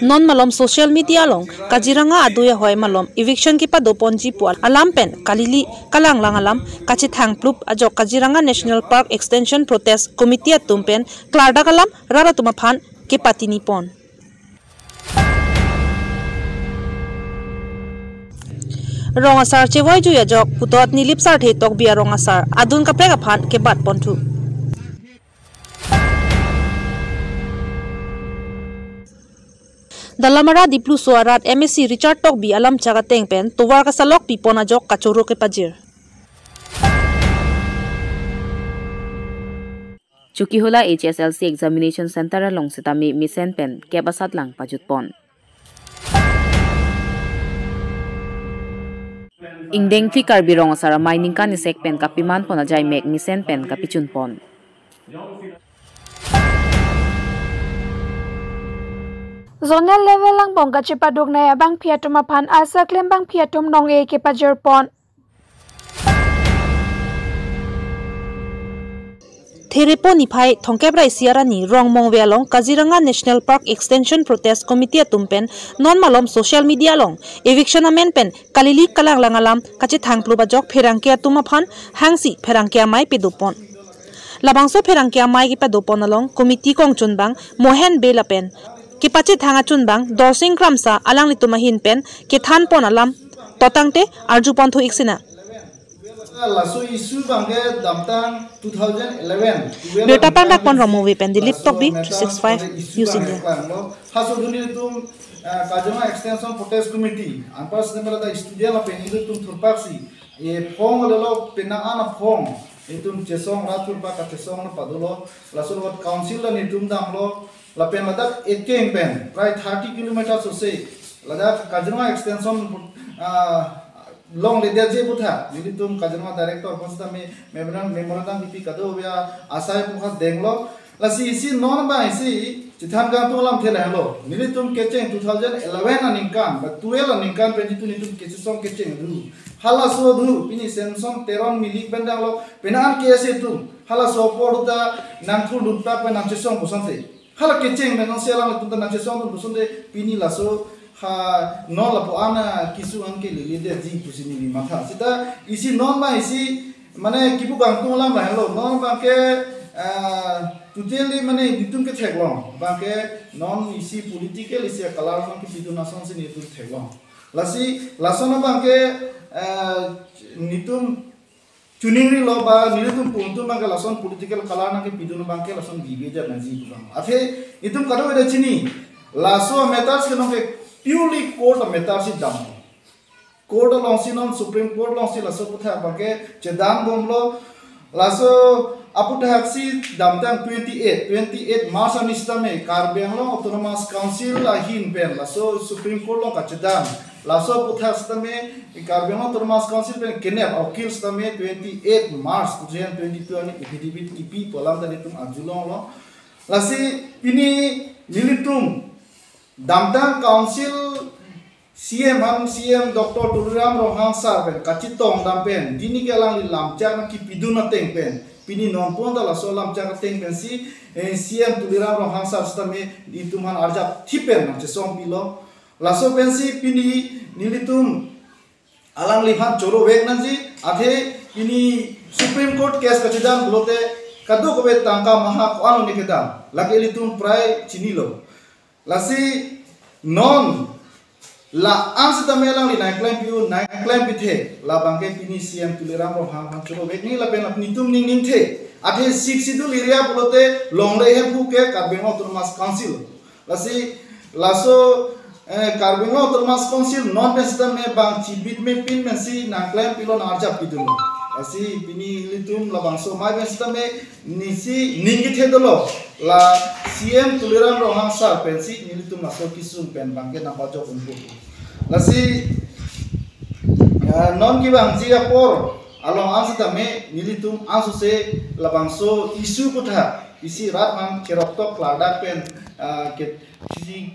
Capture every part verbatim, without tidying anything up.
Non malom social media along Kaziranga adui ahoi malom eviction kepadoponji pu alam pen kalili kalanglang alam kachethangplup ajok Kaziranga National Park Extension Protest Committee atum pen klardak alam rat atum aphan kepatini pon. Rong asar chevoi jui ajok putot Nilip Sarthe Tokbi arong asar adun kaprek aphan kebat ponthu. Dalamara Dipluso arat M A C Richard Tokbi alamchak ateng pen tovar kasalok pipon ajok kachoro kepajir. Chokihola H S L C Examination Center along sitame mesen pen kep asatlang pajutpon. Ingdeng Free Karbi Rong Asar Amei ningkan isek pen kapimanpon ajaimek mesen pen kapichunpon. Zonal level angbong kachepaduknei abangpi atum aphan arsa klem bangpi atum nong-e kepajirpon. Therepo niphai thomkep ra isi arni Rongmongve along Kaziranga National Park Extension Protest Committee atum pen non malom social media along eviction amen pen kalili kalanglang alam kachethangplup ajok pherangke atum aphan hangsi pherangke amei padopon. Labangso pherangke amei kepadopon along committee kongchunbang Mohen Bey lapen kepachethang achunbang Dorsing Kramsa alanglitum ahin pen kethanpon alam totangte arjuponthu ik sina. Laso issue abangke damtang two thousand eleven. Birta pangdakpon Rongmongve pen Dilip Tokbi, three six five News India. Haso duni tum, eh, Kaziranga Extension Protest Committee, anpar sinem la da student lapen ilitum thurpaksi, e phong lelo pena ana phong, itum chesong rat thurpak kachesong na padolo, laso lot council la nitum damlo, lapen ladak ekeng pen, prai thirty kilometer sose, ladak Kaziranga Extension, ah, longledetji aphuthak, nelitum Kaziranga Director aphan sitame memorandum, memorandum kipi kadokave asai aphuthak denglo. Lasi isi non abang isi chethan kangtung alamthe lahelo. Nelitum kecheng two thousand eleven aningkan, ba twelve aningkan pen jitu nelitum kechesong kecheng do. Halaso do, pini Samson Teron Milik pen danglo, pena an K S A atum. Halaso apor ta nangthurdun ta pen nangchesong pu asonte. Hala kecheng pen nangsi alanglitum ta nangchesongdun pu asonte pini laso ha non lapu-an kesung an ke lele detji pusi neli matha. Seta isi non abang isi mane kipu kangtung alam lahelo. Non abangke, ah, totally mane nelitum ketheklong. Abangke non isi political isi color abang kepidun asonsi nelitum theklong. Lasi lason abangke, ah, nelitum chuningrilo ba nelitum pu atum abangke lason political color nangkepidun abangke lason bibi aja nangji pu abang. Athe itum kadokave chini. Laso matters ke nonke purely court matters si dam. Court alongsi non Supreme Court alongsi laso aphuthak abangke chedambomlo. Laso aphuthak si damtang twenty-eight, twenty-eight March arni sitame Karbi Anglong Autonomous Council ahin pen laso Supreme Court along kachedam. Laso aphuthak sitame Karbi Anglong Autonomous Council pen kenep akil sitame twenty-eight March two thousand twenty-two arni affidavit kipi pu alam ta nelitum arjulonglo. Lasi pini nelitum damtang council C M aphan, C M Doctor Tuliram Ronghang sir pen kachetongdam pen, pini ke alangli lamchak nangkepidun ateng pen, pini nonpon ta laso lamchak ateng pensi, eh, C M Tuliram Ronghang sir sitame nelitum aphan arjap thip pen nangchesong pilo. Laso pensi pini nelitum alangliphan choro vek nangji, athe pini Supreme Court case kachedam pulote kadokave tangka maha ko-an lo ne kedam, lake ilitum prai chinilo. Lasi non la-an sitame alangli nangklem pi-o, nangklem pithe, labangke pini C M Tuliram Ronghang aphan choro vek nangji lapen lapen itum ning ningthe. Athe Sixth Schedule area pulote longle hemphu ke Karbi Anglong Autonomous Council. Lasi laso, eh, Karbi Anglong Autonomous Council non pen sitame bang chibit mepin pensi nangklem pilo nang arjap pidun. Lasi pini ilitum labangso amei pen sitame nisi ning kethe dolo, la C M Tuliram Ronghang sir pensi nelitum laso kesung pen abangke nangpajok unpo. Lasi, ah, non kevangji apor along an sitame nelitum ansose labangso issue aphuthak isi rat aphan cheroktok klardak pen, ah, ke, isi,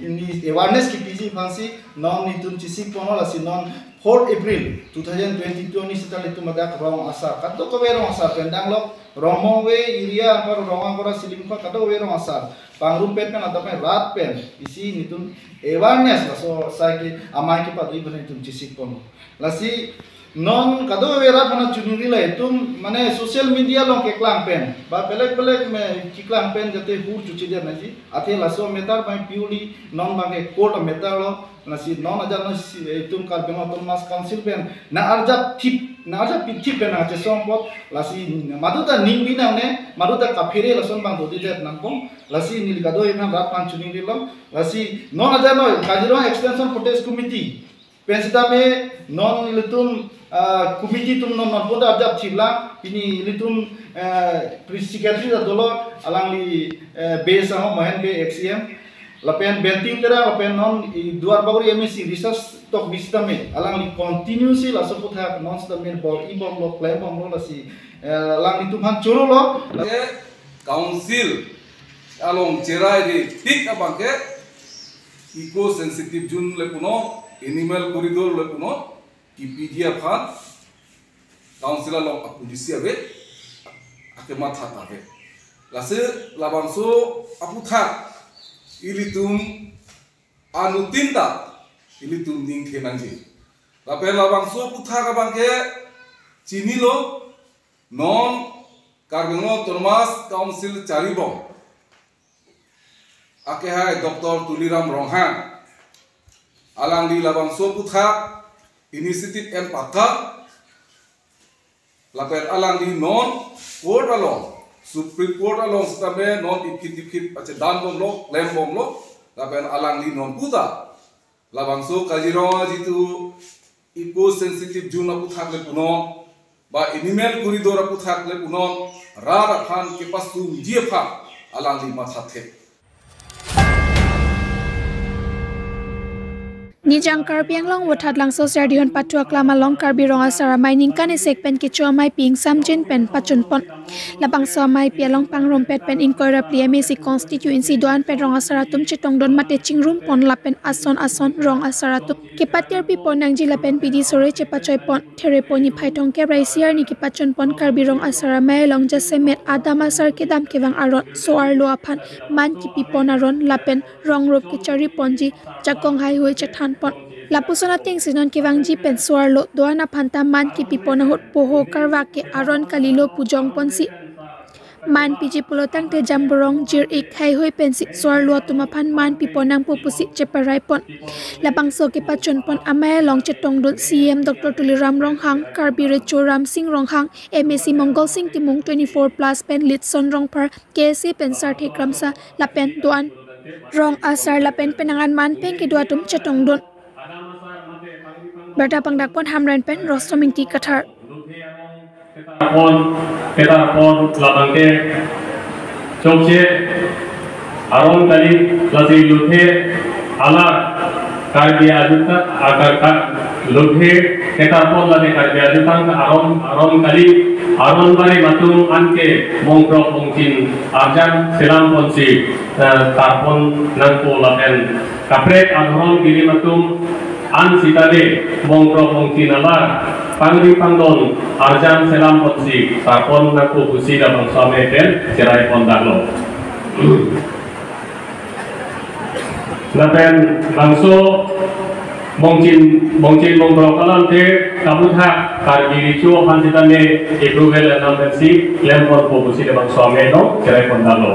ini awareness kipiji aphansi non nelitum chesik ponlo. Lasi non fourth April two thousand twenty-two arni seta ilitum adak rong asar, kadokave rong asar pen, danglok Rongmongve area anpar Rongangkora, Silimkhor, kadokave rong asar pangrumpet pen ladak pen rat pen isi nelitum awareness, laso asai ke amei kepado pen nelitum chesik pon. Lasi non kadokave rat aphan choningrilo, itum mane social media along keklang pen ba belek belek me keklang pen jate hur chuchidet nangji. Athe laso matter abang purely non abang ke court matter lo. Lasi non ajat non si, eh, itum Karbi Anglong Autonomous Council pen nang-arjap thip, nang-arjap pithip pen nangchesong apot, lasi maduta ning bi nangne, maduta kaphere lason abang dodidet nangkok. Lasi neli kadokave rat aphan choningrilo. Lasi non ajat non Kaziranga Extension Protest Committee pen sitame non ilitum, ah, committee atum non non pon arjap thiplang, pini ilitum, eh, pre-, secretary ta dolo, alangli, eh, Bey Sangho, Mohen Bey, ex C M, lapen Benting Terang, lapen non i Duarbagori M A C Research Tokbi sitame alangli continuously laso aputhak non sitame bor-i bomlo, klem bomlo, lasi, eh, alanglitum aphan chorolo. Ke council along cherai ri tik abang ke eco sensitive zone le punon, animal corridor le punon, kipiji aphan council along a-policy ave, akematha ta ave. Lasi labangso aputhak ilitum anuttin ta ilitum ningthe nangji. Lapen labangso aputhak abang ke chinilo, non Karbi Anglong Autonomous Council charibom akehai Doctor Tuliram Ronghang, alangli labangso aputhak initiative en pathak, lapen alangli non court along, Supreme Court along sitame non iphit iphit achedan bomlo, klem bomlo, lapen alangli non puta labangso Kaziranga jitu eco sensitive zone aputhak le punon, ba animal corridor aputhak le punon, rat aphan kepasungji aphan alangli mathathe. Nijang Karbi Anglong Vothatlangso Serdihun Pathu aklam along Karbi Rong Asar Amei ningkan isi pen kecho amei pi ingsamjin pen pachunpon. Labangso amei pi along pangrumpet pen ingkoi ra phli M A C constituency do-an pen rong asar atum chetongdun mate chingrumpon lapen ason ason rong asar atum kepatir pipon nangji lapen pidi sore chepachoipon. Therepon niphai thomkep ra isi arni kepachunpon Karbi Rong Asar Amei along jasemet adam asar kedam kevang aron, so-arlo aphan man kipipon aron lapen rong rup kechariponji jakong heihui chethanpon. Lapuson atengsi non kevangji pen so-arlo do-an aphanta man kipipon ahut poho karvak ke aron kalilo pu jongponsi man piji pulotangte jamborong, jir-ik, heihui pensi so-arlo atum aphan man pipon nangpo pusi cheparaipon. Labangso kepachunpon amei along chetongdun C E M Doctor Tuliram Ronghang, Karbi Recho Ramsing Ronghang, M A C Mongol Sing Timung, twenty-four plus pen Litson Rongphar, K S A pen Sarthe Kramsa lapen do-an rong asar lapen penang an man peng kedo atum chetongdun. Birta pangdakpon Hamren pen Rostom Ingti Kathar. Pon, ketar pon labang ke chokche aron kali, lasi luthe alar Karbi ajutang, akar ka luthe ketar pon lake Karbi ajutang aron, aron kali, aron bari matum anke mongkrok mongchin arjan selam ponsi, eh, tarpon nangpo lapen kaprek adhorom kiri matum an sitame mongkrok mongchin alar pangri pangdon arjan selam ponsi tarpon nangpo pusi labangso amei pen cherai pon daklo. Lapen bangso mongchin, mongchin mongkrok alamthe kabuthak Karbi Recho aphan sitame approval enam pensi klem ponpo pusi labangso amei along cherai pon daklo.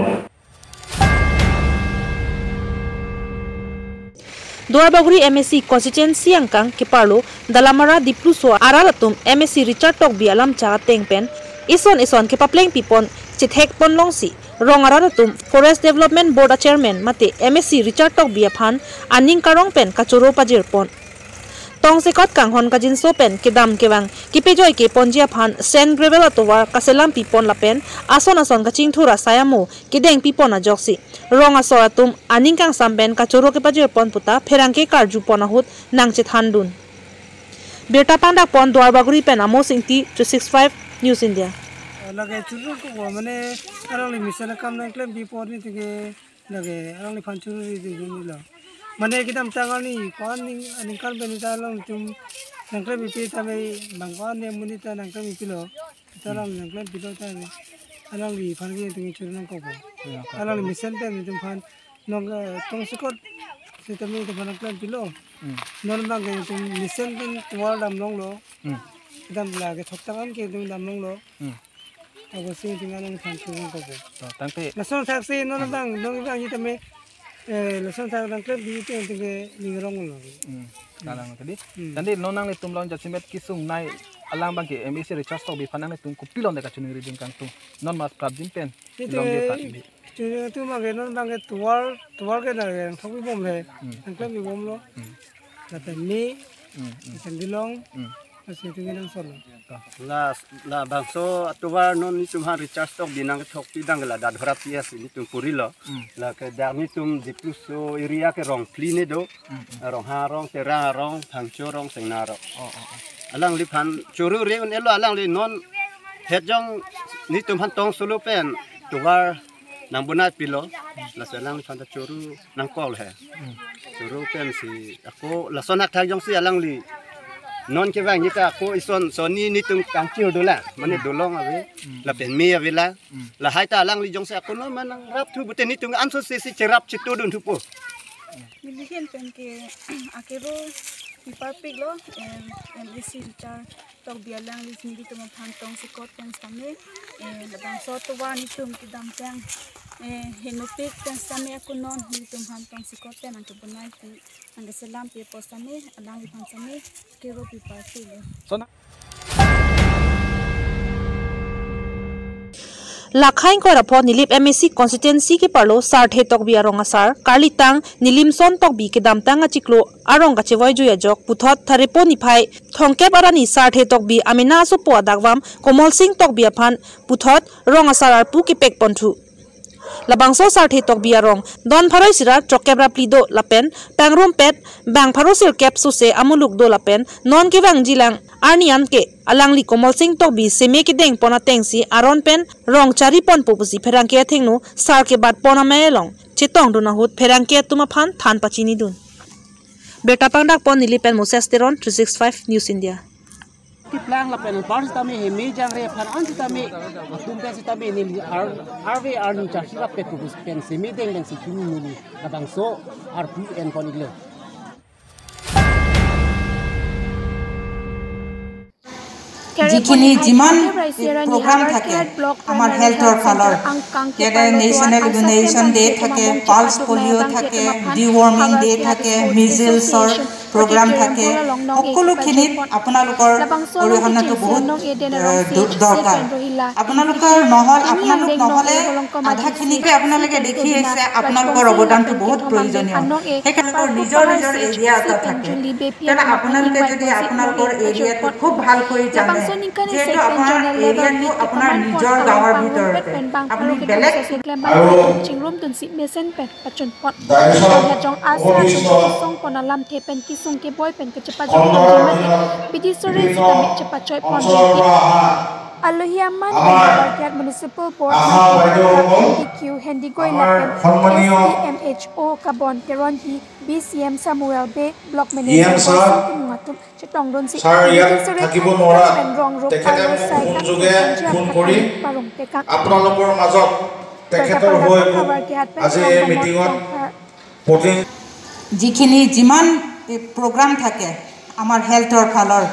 Duarbagori M A C constituency angkang keparlo Dalamara Dipluso arat atum M A C Richard Tokbi alamchak ateng pen ison ison kepapleng pipon chethek pon longsi rong arat atum Forest Development Board a chairman mate M A C Richard Tokbi aphan aning karong pen kachoro pajir pon. Tongsekot kanghon kajinso pen kedam kevang kepejoi keponji aphan sand gravel atovar kaselam pipon lapen ason ason kachingthur asai amo kedeng pipon ajoksi rong asor atum aning kangsam pen kachoro kepajir pon puta pherangke karju pon ahut nangchethan dun. Birta pangdak pon Duarbagori pen Amos Ingti, three six five News India. Lake churu ko mane arang le mission akam nangklem pi pon ni tike lake arang le phan churu ri di ni lo. Mane kedamtang arni pon ning aningkan pen ta along tum nangklem pipe tame bang ko ne monit ta nangklem pipilo. Ta alang nangklem pilo tame. Alangli aphan ke tung churu nangkokpo. Alangli mesen pen tum aphan nong, eh, tongsekot sitame tum aphan nangklem pilo. Hmm. Non abang ke tum mesen pen tovar dam longlo. Hmm. Dam la ke thoktak an ke tum dam longlo. Hmm. Ako si tinggal nang thank you ko bo. Oh, tangte. Lason saksi non abang, non abang ni tame, eh, lason sak nangklem pi tum tingke ning rong lo. Hmm. Kalang tadi. Hmm. Tadi non nanglitum long jasemet kesung nai alang abang ke M A C Richard Tokbi aphan nanglitum kopilon de kachiningri ding kangtung. Non mas prapjin pen. Ite long de ta ini. Chuningri atum abang ke non abang ke tovar, tovar ke nang thokpi bom le. Hmm. Nangklem pi bomlo. Hmm. Lapen me, hmm, hmm, lapen bilong, hmm, lasi tingke nang solo. La, labangso atovar non netum aphan Richard Tokbi nangkethokpi dang ke ladak Dhora P S netum purilo. Hmm. La ke dak netum Dipluso area ke rong phli ne do. Hmm, hmm. Ronghang arong, Terang arong, Phangcho arong, Sengnar arong. Oh, oh, oh. Alangliphan churu re un-elo alangli non het jong netum aphan tong solo pen tovar nangbonai pilo. Laso alangliphan ta churu nangkok he. Hmm. Churu pensi ako lason hak thak jongsi alangli non kevang ni ta ako ison soni netum kangchir dolang, mane dolong ave, hmm, lapen me avelang. Hmm. Lahai ta alangli jongsi ako non manang rap thu pute netum anso sesi cherap chitudun thupo. Neli ahin pen ke akero piparpiklo, em, M A C Richard Tokbi alangli nelitum aphan tongsekot pen sitame, eh, labangso tovar netum kedamtang, eh, henopik pen sitame ako non nelitum aphan tongsekot pen nangkebonai pi, nangkeselam pi apot sitame, alangliphan sitame akero piparpiklo. So na- Lakhai ingkoi ra pho Nilip M A C constituency keparlo Sarthe Tokbi arong asar, karlitang Nilimson Tokbi kedamtang achiklo arong kachevoi jui ajok puthot Tharepo niphai thomkep arni Sarthe Tokbi amena asopo adakvam Komol Sing Tokbi aphan puthot rong asar arpu kepek ponthu. Labangso Sarthe Tokbi arong don pharo isi ra throkkep ra phli do lapen pangrumpet bang pharo sirkep sose amuluk do lapen non kevangjilang arni anke alangli Komol Sing Tokbi seme kedeng pon atengsi aron pen rong chari ponpo pusi pherangke athengno sar kebat pon amei along chetongdun ahut pherangke atum aphan than pachinidun. Birta pangdak pon Nilip pen Moses Teron, three six five News India. Keplang lapen apar sitame heme jangre aphan an sitame atum pen sitame neli ar, arve arni charsi rap pet pu pen seme deng pen si chini neli labangso arpu en pon iklo. যিখিনি যিমান প্ৰগ্ৰাম থাকে, আমাৰ হেল্থৰ ফালৰ, যেনে national immunisation day থাকে, pulse polio' থাকে, deworming day থাকে, মিজিলছৰ প্ৰগ্ৰাম থাকে, সকলোখিনিত আপোনালোকৰ অৰিহণাটো বহুত, এ, দ-, দৰকাৰ। আপোনালোকৰ নহ'ল, আপোনালোক নহ'লে আধাখিনিকে আপোনালোকে দেখি আহিছে, আপোনালোকৰ অৱদানটো বহুত প্ৰয়োজনীয়। সেইকাৰণে নিজৰ নিজৰ এৰিয়া এটা থাকে। তেনে আপোনালোকে যদি আপোনালোকৰ এৰিয়াটো খুব ভালকৈ জানে, যিহেতু আপোনাৰ এৰিয়াটো আপোনাৰ নিজৰ গাঁৱৰ ভিতৰতে, আপুনি বেলেগ আৰু Chingrum dunsi mesen pen pachun pon. Daiso Hajong asa Obiso song pon alamthe pen kesung keboi pen kachepajok Kondor ponji mate Bidisore Bino sitame chepachoi pon Oncholor pen. Ahan. Alohi aman Amar. Pen Barkiat Municipal Board Aha Mate Baideo Amar. P D Q Hendigoi Amar lapen Honmanio. S D M H O Kabon Teronpi, B C M Samuel Bey, Block Manager E M sir. Boysen Timung atum chetongdunsi Sir, ইয়াত থাকিব নোৱাৰা। Tekhete মোক ফোন যোগে ফোন কৰি আপোনালোকৰ মাজত তেখেতৰ হৈ মোক আজি এই মিটিঙত প্ৰতিনিধি যিখিনি যিমান, এ, প্ৰগ্ৰাম থাকে আমাৰ হেল্থৰ ফালৰ,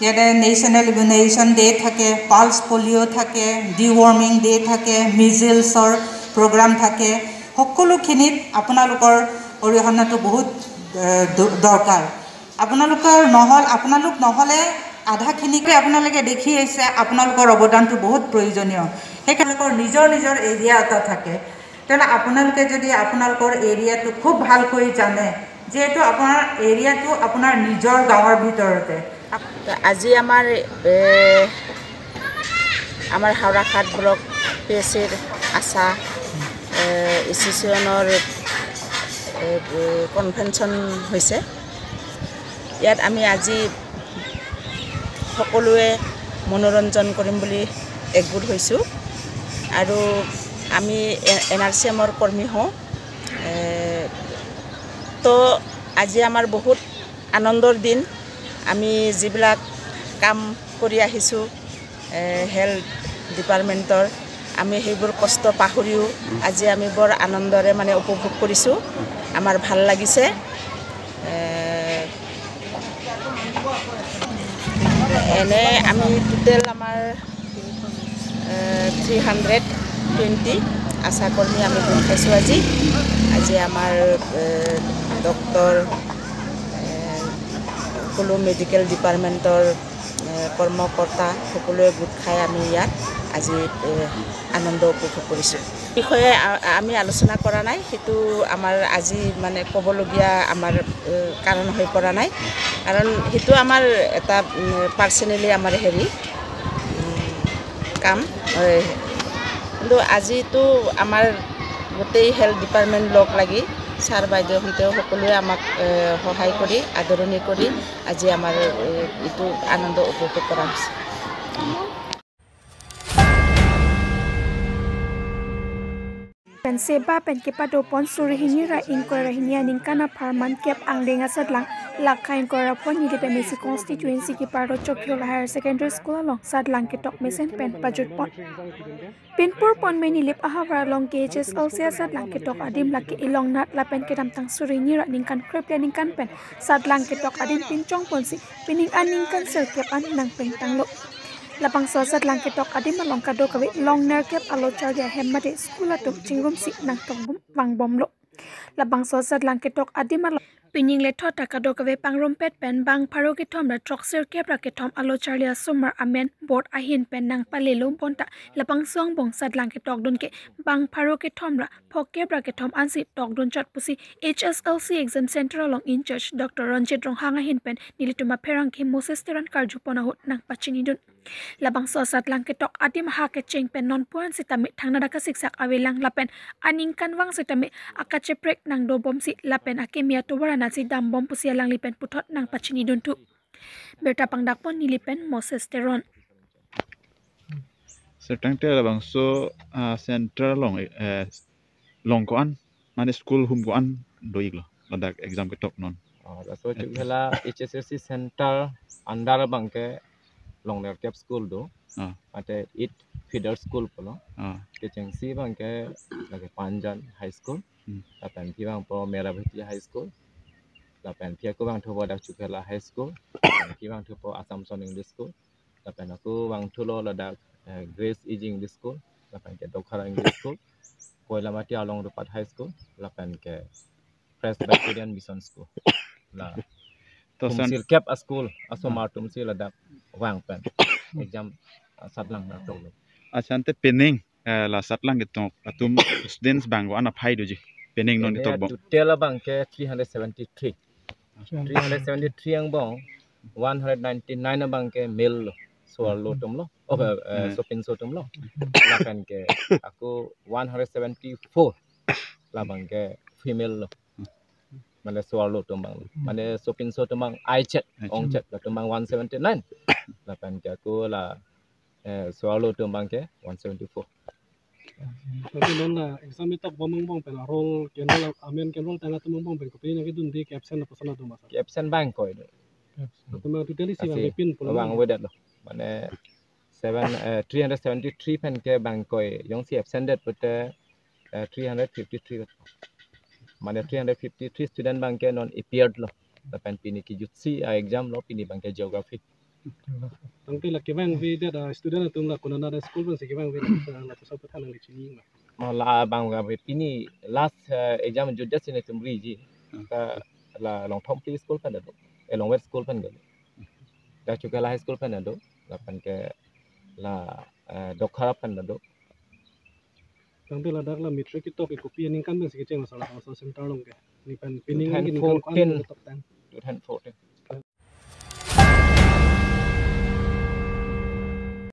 যেনে নেশ্যনেল ইমিউনাইজেশ্যন ডে থাকে, পালছ পলিঅ' থাকে, ডিৱৰ্মিং ডে থাকে, মিজিলছৰ প্ৰগ্ৰাম থাকে, সকলোখিনিত আপোনালোকৰ অৰিহণাটো বহুত, এ, দ-, দৰকাৰ। আপোনালোকৰ নহ'ল, আপোনালোক নহ'লে আধাখিনিকে আপোনালোকে দেখি আহিছে, আপোনালোকৰ অৱদানটো বহুত প্ৰয়োজনীয়। সেইকাৰণে নিজৰ নিজৰ এৰিয়া এটা থাকে। তেনে আপোনালোকে যদি আপোনালোকৰ এৰিয়াটো খুব ভালকৈ জানে, যিহেতু আপোনাৰ এৰিয়াটো আপোনাৰ নিজৰ গাঁৱৰ ভিতৰতে। আজি আমাৰ, এ, আমাৰ হাওৰাঘাট ব্লক পি এইচ চিৰ আশা, এ, এছ'চিয়েশ্যনৰ, এ, এ, কনভেনশ্যন হৈছে। ইয়াত আমি আজি সকলোৱে মনোৰঞ্জন কৰিম বুলি একগোট হৈছোঁ আৰু আমি এ-, এন আৰ চি এমৰ কৰ্মী হওঁ। এ, তো আজি আমাৰ বহুত আনন্দৰ দিন। আমি যিবিলাক কাম কৰি আহিছোঁ, এ, হেল্থ ডিপাৰ্টমেণ্টৰ, আমি সেইবোৰ কষ্ট পাহৰিও আজি আমি বৰ আনন্দৰে মানে উপভোগ কৰিছোঁ। আমাৰ ভাল লাগিছে। এ, এনে আমি টোটেল আমাৰ, এ, থ্ৰী হাণ্ড্ৰেড টুৱেণ্টি আশা কৰ্মী আমি গোট খাইছোঁ আজি। আজি আমাৰ, এ, ডক্টৰ, এ, সকলো মেডিকেল ডিপাৰ্টমেণ্টৰ, এ, কৰ্মকৰ্তা সকলোৱে গোট খাই আমি ইয়াত আজি, এ, আনন্দ উপভোগ কৰিছোঁ। বিষয়ে আ-, আমি আলোচনা কৰা নাই, সেইটো আমাৰ আজি মানে ক'বলগীয়া আমাৰ, এ, কাৰণ হৈ পৰা নাই, কাৰণ সেইটো আমাৰ এটা, উম, পাৰ্চনেলি আমাৰ হেৰি, উম, কাম। এ, কিন্তু আজিতো আমাৰ গোটেই হেল্থ ডিপাৰ্টমেণ্ট লগ লাগি ছাৰ বাইদেউহঁতেও সকলোৱে আমাক, এ, সহায় কৰি আদৰণি কৰি আজি আমাৰ, এ, এইটো আনন্দ উপভোগ কৰা হৈছে। Pen seba pen kepadopon suri hini ra ingkoi ra hini aningkan apharman kep angdeng asadlang, lakha ingkoi ra pho neli Pamesi constituency keparlo Chokihola Higher Secondary School along sadlang ketok mesen pen pajutpon. Pinpur pon me nilip ahavar along K H S L C asadlang ketok adim lake ilongnat lapen kedamtang suri hini ra ningkan krep le ningkan pen sadlang ketok adim pinchongponsi pining aningkan sirkep an nangplengtanglo. Labangso asadlang ketok adim along kadokave longnerkep alo charli ahem mate school atum chingrumsi nangtokbom vangbomlo. Labangso asadlang ketok adim along pining le thot ta kadokave pangrumpet pen bang pharo kethom ra throksirkep ra kethom alo charli asomar amen board ahin pen nangpalelo bonta labangso angbong sadlang ketokdun ke bang pharo kethom ra phokep ra kethom ansi tokdunchot pusi H S L C exam center along in-charge Doctor Ranjit Ronghang ahin pen nelitum apherangke Moses Teron karjupon ahut nangpachinidun. Labangso asadlang ketok adim ha kecheng pen non puan sitame thangnat akasiksak avelang lapen aningkanvang sitame akacheprek nangdobomsi lapen akimi atovar anatsi dambom pusi alangli pen puthot nangpachinidun thu. Birta pangdakpon neli pen Moses Teron. Sir, tangte labangso, ah, center along, eh, along ko-an, mane school hum ko-an do-iklo, ladak exam ketok non. Oh, laso Chokihola H S S C center under abangke longnerkep school do. Ah. Mate eight feeder school pulo. Ah. Kechengsi abangke lake Panjan High School. Hmm. Lapen phi vangpo Merabheti High School. Lapen phi ako vangthupo dak Chokihola High School. Lapen phi vangthupo Assumption English School. Lapen ako vangthulo ladak, eh, Grace Easy English School, lapen ke Dokhara English School, Koilamati along Rupat High School, lapen ke Presbyterian Mission School. La, to san- sirkep a-school asomar atumsi ladak vang pen exam, ah, sadlang nangtoklo. Achan te pining, eh, la sadlang ketok atum students bang ko-an aphai doji. Pining non ene ketokbom. Total abangke three hundred seventy-three. Three hundred seventy-three angbong, one hundred ninety-nine abangke male lo, soarlo atumlo, oh, eh, eh, hmm, sopinso atumlo. Lapen ke ako one hundred seventy-four labangke female lo. Mane soarlo atum abang. Mane sopinso atum abang aichet, aichet, ongchet, latum abang one seventy-nine. Lapen ke ako la, eh, soarlo atum abangke one seventy-four. Tapi non la exam itokbom angbong pen a-roll ke-enroll, amen ke-enroll tang atum angbong pen kopi nangkedunde, ke-absent lapuson atum asa? Ke-absent bang ingkoi do. Absent. Latum abang totally si bang, asi, pepin pulo bang, bang, avedet lo. Mane seven, eh, three hundred seventy-three pen ke bang ingkoi jongsi absent det pute, eh, three hundred fifty-three. Mane three hundred fifty-three student abangke non appeared lo. Lapen pini kejutsi a-exam lo, pini abangke geography. Tangte la kevang avedet a-student atum la konat a-school pensi kevang ave, la, la pusat pathan nangli chini ma? Oh, la bang ave pini last, eh, exam jutdet si netum riji. Hmm. Ta la Longthompi School pen do. Eh, Longvet School pen do. Dak Chokihola High School pen do. Lapen ke la, eh, Dokhara pen do. Tangte ladak la matric ketok ke kopi aningkan pensi kecheng, masa la, masa center along ke? Ni pen pining two thousand fourteen, ningkan ko-an ketok tang? Two thousand fourteen.